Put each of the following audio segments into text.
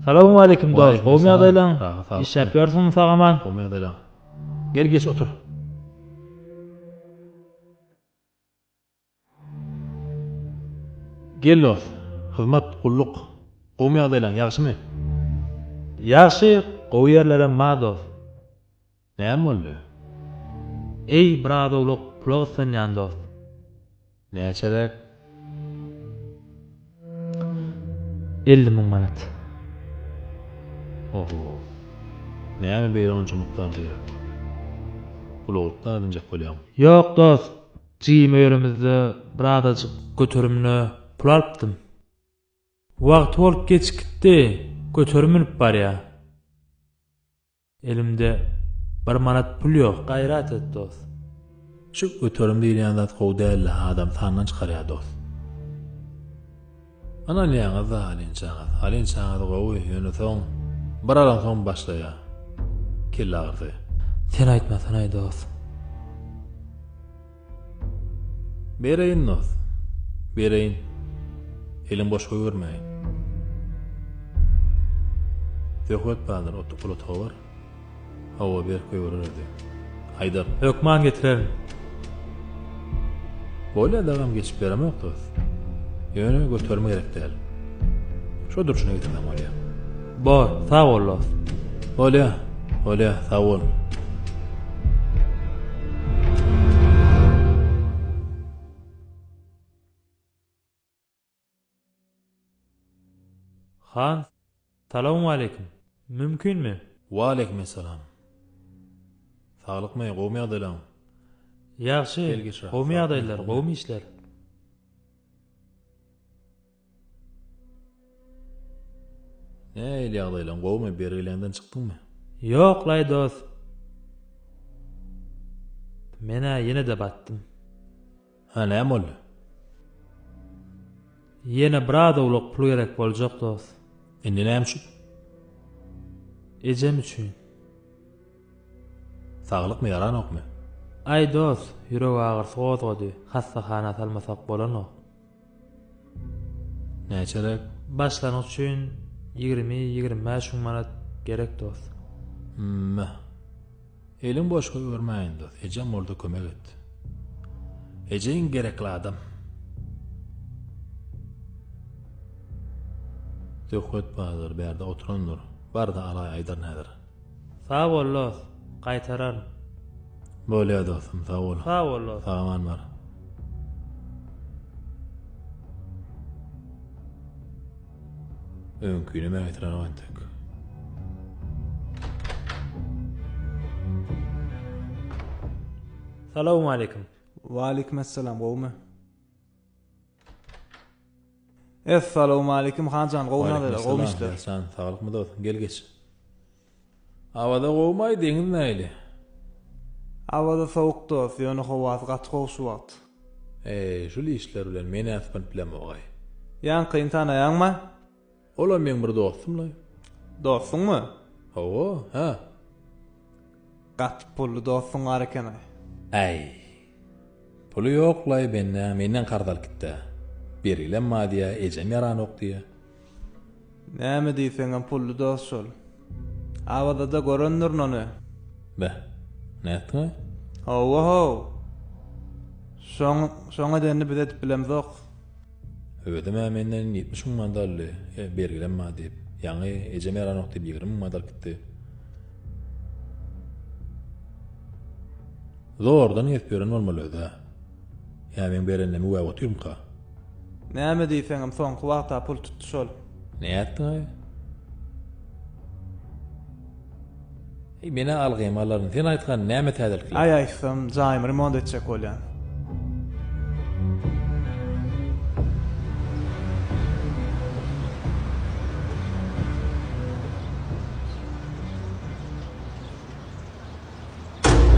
Salowmaleýkim dost, gowumy ýagdaýlaň? Rahat, Işläp ýörsüňmi sag-aman? Gowumy ýagdaýlaň? Gel geç otur. Gel dost. Hyzmat, gulluk. Gowumy ýagdaýlaň, ýagşymy? Ýagşy, gowy ýerlerem bar dost. Näme boldy? Eý, biraz owlak pula gyssanýan dost. Näçeräk? 50 müň manat. Oho. Näme beýle onça mukdarda gerek? Ulaglyk zat edinjek bolýaňmy? Ýok dost, jigim öýerimizde birazajyk göterimine pul alypdym. Wagty bolup geçip gitdi, göterim münüp barýa. Elimde bir manat pul ýok, gaýrat et dost. Şu göterim diýilýän zat gowy däldi, adamy sandan çykarýar dost. Ynanýaňyzda alynçaňyz, alynçaňyz gowy, ýöne soň bir alansoň başlaýar kelle agyrysy. Sen aýtmasanaý dost. Bereýin dost, bereýin. Eliň boş goýbermäýin. Söhbet bardyr, ol otaga bar. Hawa, berip goýberer özi. Aýdar. Hökman getirerin. Bolýa dagam geçip beremok dost. Ýöne göterme gerek däl. Şo durşuna getirseň bolýa. Bor, sag bol dost. Bolýa, bolýa, sag bol. Han, salowmaleýkim. Mümkinmi? Waleýkimessalam. Saglykmy, gowumy ýagdaýlaň? Ýagşy, gowumy ýagdaýlar, gowumy işler? Nähili ýagdaýlaň gowumy bergileňden çykdyňmy? Ýoklaý dos. Menä ýene-de batdym. Hä näme boldy? Ýene biraz owlak pul gerek boljak dos. Indi näme üçin? Ejem üçin. Saglykmy ýaranokmy? Aý dos, ýürek agyrysy gozgady, hassahana salmasak bolanok. Näçeräk? Başlangyç üçin 20-25 müň manat gerek dost. Hümm. Eliň boş goýbermäýin dost. Ejem bolsa kömek et. Eje iň gerekli adam. Söhbet bardyr, bärde oturandyr. Bar-da alaý aýdaryn häzir. Sag bol dost, gaýtararyn. Bolýa dostum, sag bol. Sag bol dost. Sag aman bar. Öňkini men gaýtaranok entek. Salowmaleýkim. Waleýkim essalam, gowumy? Essalawmaleýkim Hanjan gowy ýagdaýlar gowmy işler. Ýaşan saglykmy dostum gel geç. Awaza gowumaý deňiz nähili? Awaza sowuk dost ýöne howasy gaty gowy şu wagt. Eý şul işler bilen menä sypynyp bilemogaý. Ýaňkyny tanaýaňma? Olam meň bir dostumlaý. Dostuňmy? Hawa, hä. Gaty pully dostuň bar ekenaý. Äý. Puly ýoklaý bendäň menden karz alyp gitdä. Bergilem bar diýä, ejem ýaranok diýä. Näme diýseňem pully dost şol. Awazada görendirin ony. Beh, nätdiňaý? Hawa how. Şoň, şoň edenini biz edip bilemzok. Özem-ä menden 70 müň manat aldy, e, bergilem bar diýip. Ýaňy ejem ýaranok diýip 20 müň manat alyp gitdi. Zordan gezip ýören bolmaly öz-ä. Ýa meň berenlemi güwäp otyrmyka? Näme diýseňem soňky wagt-a pul tutdy şol. Nätdiňaý? Eý, men-ä algymy alaryn. Sen aýtgan näme täzelikler? Aý aýtsam, jaýymy remont etjek bolýan.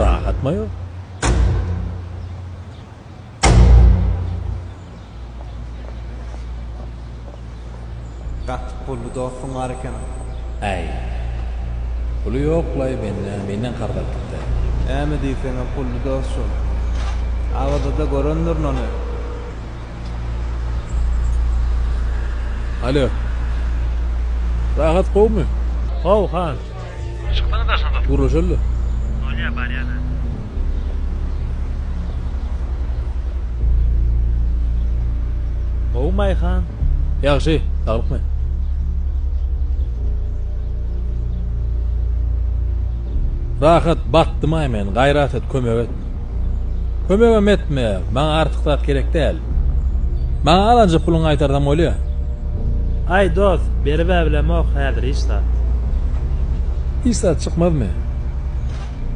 Rahatma ýok. Gaty pully dostuň bar eken. Äý. Puly ýoklaý bende, menden karz alyp gitdä. Näme diýseňem pully dost şol. Awazada görendirin ony. Alo. Rahat gowmy? Gowy han. Çyksana daşyna dos. Gürleşeli. Bolýa barýana. Gowumaý han? Ýagşy, saglykmy? Rahat batdymaý men, gaýrat et, kömek et. Kömegem etme, maňa artyk zat gerek däl. Maňa alanja puluňy gaýtarsaň bolýa. Aý dos, berib-ä bilemok häzir hiç zat. Hiç zat çykmazmy?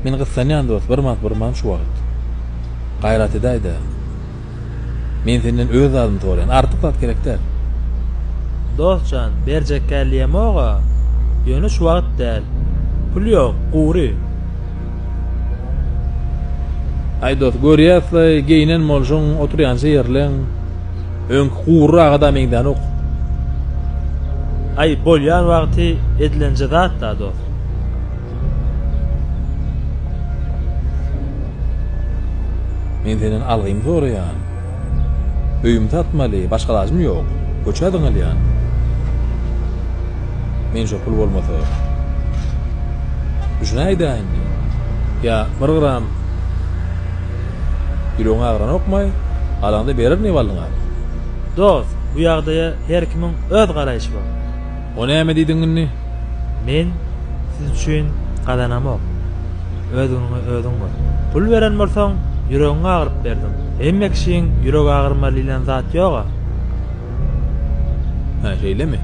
Men gyssanýan dos, bir manat bir şu wagt. Gaýrat edäý-dä. Men senden öz zadymy soraýan, artyk zat gerek däl. Dost jan, berjekgä diýemog-a, ýöne şu wagt däl. Pul ýok, gury. Aý dost, görýäs-laý, geýnen bolşuň, oturýança ýerleň. Öňki guryraga-da meňzänok. Aý, bolýan wagty edilenje zat-da, dost. Men senden algymy soraýan. Öýümi satmaly, başga alajym ýok. Köçä zyňylýan. Men şo pul bolmasa. Düşünäý-dä indi. Ýa bir gram ýüregiň agyranokmaý? Alaňda bererin ýeballyňa. Dost, bu ýagdaýa her kimiň öz garaýşy bar. O näme diýdiň indi? Men siz üçin gazanamok. Öz günüňi özüň gör. Pul beren bolsaň, ýüregiňi agyryp berdiň. Hemme kişiň ýüregi agyrmaly diýlen zat ýog-a. Hä, şeýlemi?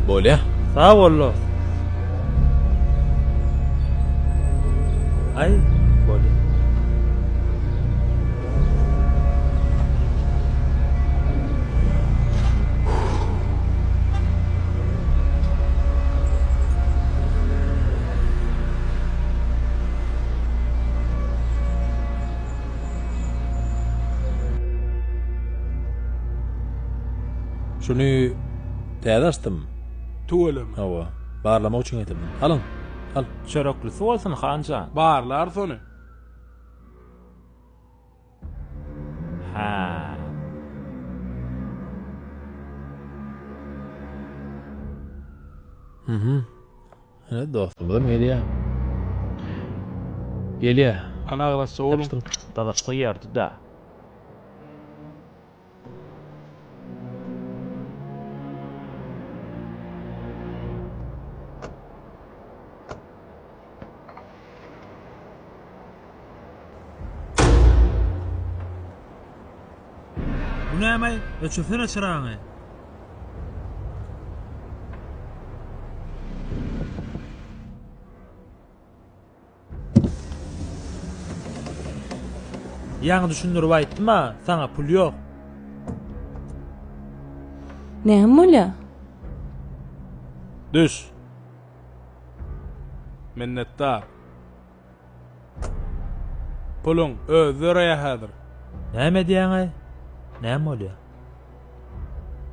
Bolýa. Sag bol, dost. Aý, bolýa. Şuny täze açdym. Tüweleme. Hawa, barlamak üçin getirdim. Alyň, al. Çöreklisi bolsun, han jan. Barlarys ony. Hä. Mhm. Ine dostumyzam gelýär. Gelýär. Hany aglasja boluň. Dalaşsa ýerdi-dä. Bu näme? Öçürsene çyraňy. Ýaňy düşündirip aýtdym-a, saňa pul ýok. Näme bolýa? Düş. Minnetdar. Puluň özi döreýär häzir. Näme edýäňaý? Näme bolýa?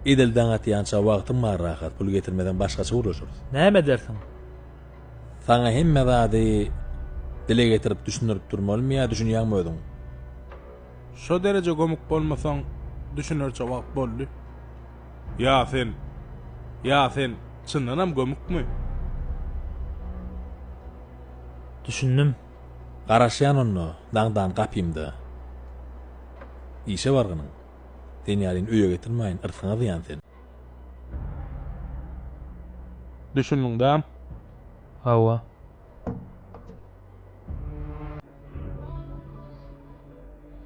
Edil daň atýança wagtym bar rahat pul getirmeseň başgaça gürleşeris. Näme edersiň? Saňa hemme zady dile getirip düşündirip durmalymy ýa düşünýäňmi özüň? Şo dereje gömük bolmasaň düşünerçe wagt boldy. Ýa sen, ýa sen çyndanam gömükmi? Düşündim. Garaşýan onda daňdan gapymda. Işe bargynyň. Sen ýalyny öýe getirmäýin, yrsgyňa zyýan sen. Düşündiň däm? Hawa.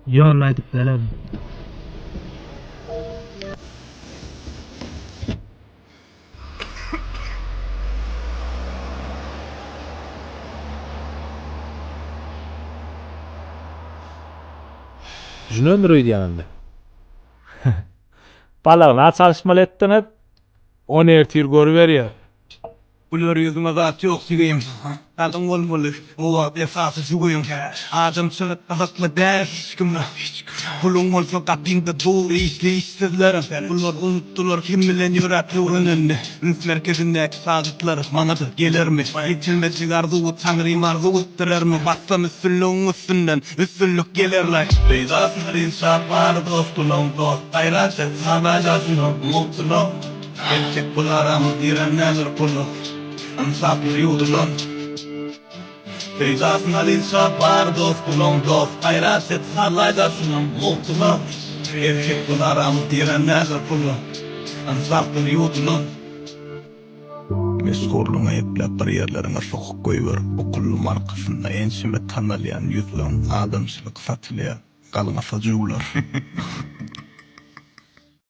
Ýolda aýdyp bererin. Düşünendir öýdýän indi. Balagyna çalyşmaly etdiňiz. Ony ertir görüberýäs. Güler ýüzüňe zat ýok jigim. Galyň bolmaly bu wagt esasy jübiň. Adamçylyk gyzykly däl hiç kime. Puluň bolsa gapyňda dur işli işsizler. Bular unutdylar kim bilen ýöräp öwrenenini. Üns merkezindäki sagatlar maňa-da gelermi? Ýetilmejek arzuwy Taňrym arzuw etdirermi? Bassam üstünligiň üstünden üstünlik gelerlaý. Peýdasyz insan bary dost ulan dost. Gaýrat et sana ýazylan mugtuna. Erkek bul haram diren näler pula. Ynsaply ýuwdulan. Peýdasyny alynça bar dost bulaň dost gaýrat et sallaýda şunam mugtuna. Erkek bul haram diren näler pula. Ynsaply ýuwdulan. Meşhurlygyňy epläp bir ýerleriňe sokup goýber, okully markasynda ençeme tanalýan ýüzleň adamçylyk satylýar, galňasa jöwler.